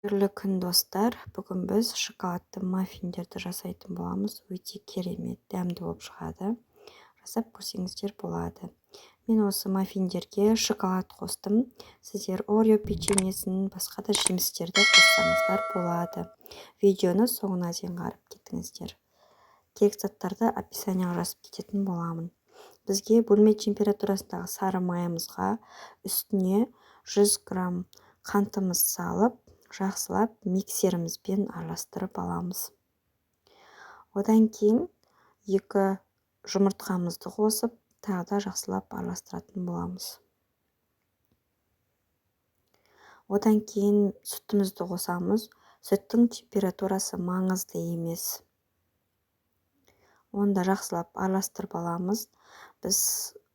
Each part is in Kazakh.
Қайырлы күн, достар! Бүгін біз шоколадты маффиндерді жасайтын боламыз. Өте керемет, дәмді болып шығады. Жасап көрсеңіздер болады. Мен осы маффиндерге шоколад қостым. Сіздер Орео печеньесін, басқа да жемістерді қоссаңыздар болады. Видеоны соңына дейін қарап кетіңіздер. Керек заттарды описанияға жазып кететін боламын. Бізге бөлме температурасындағы сары майымызға үстіне 100 грамм қантымыз салып, жақсылап миксерімізбен араластырып аламыз. Одан кейін 2 жұмыртқамызды қосып, тағы да жақсылап араластыратын боламыз. Одан кейін сүтімізді қосамыз. Сүттің температурасы маңызды емес. Оны да жақсылап араластырып аламыз. Біз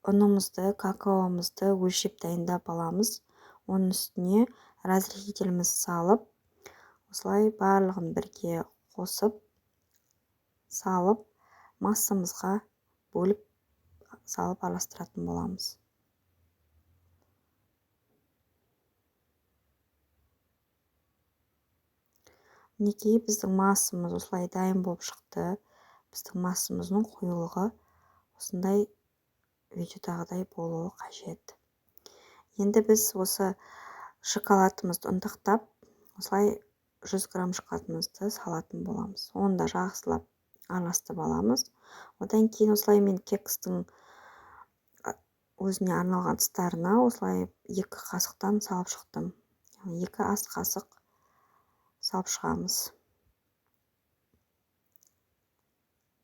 ұнымызды, какаомызды өлшеп дайындап аламыз. Оның үстіне разрыхлителіміз салып, осылай барлығын бірге қосып, салып, массамызға бөліп салып араластыратын боламыз. Мінекей, біздің массамыз осылай дайын болып шықты. Біздің массамыздың қоюлығы осындай видеодағыдай болуы қажет. Енді біз осы шоколадымызды ұнтақтап, осылай 100 грамм шоколадымызды салатын боламыз. Оны да жақсылап араластырып аламыз. Одан кейін осылай мен кекстің өзіне арналған тыстарына осылай 2 қасықтан салып шықтым. Яғни 2 ас қасық салып шығамыз.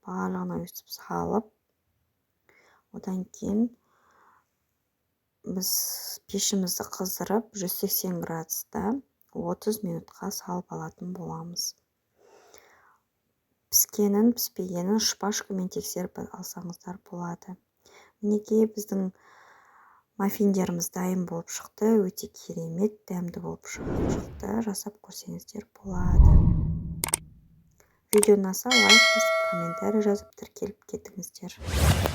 Барлығына өстіп салып, одан кейін біз пешімізді қыздырып 180 градуста 30 минутқа салып алатын боламыз. Піскенін, піспегенін шпажкамен тексеріп алсаңыздар болады. Мінекей, біздің маффиндеріміз дайын болып шықты. Өте керемет, дәмді болып шықты. Жасап көрсеңіздер болады. Видео ұнаса лайк басып, комментарий жазып, тіркеліп кетіңіздер.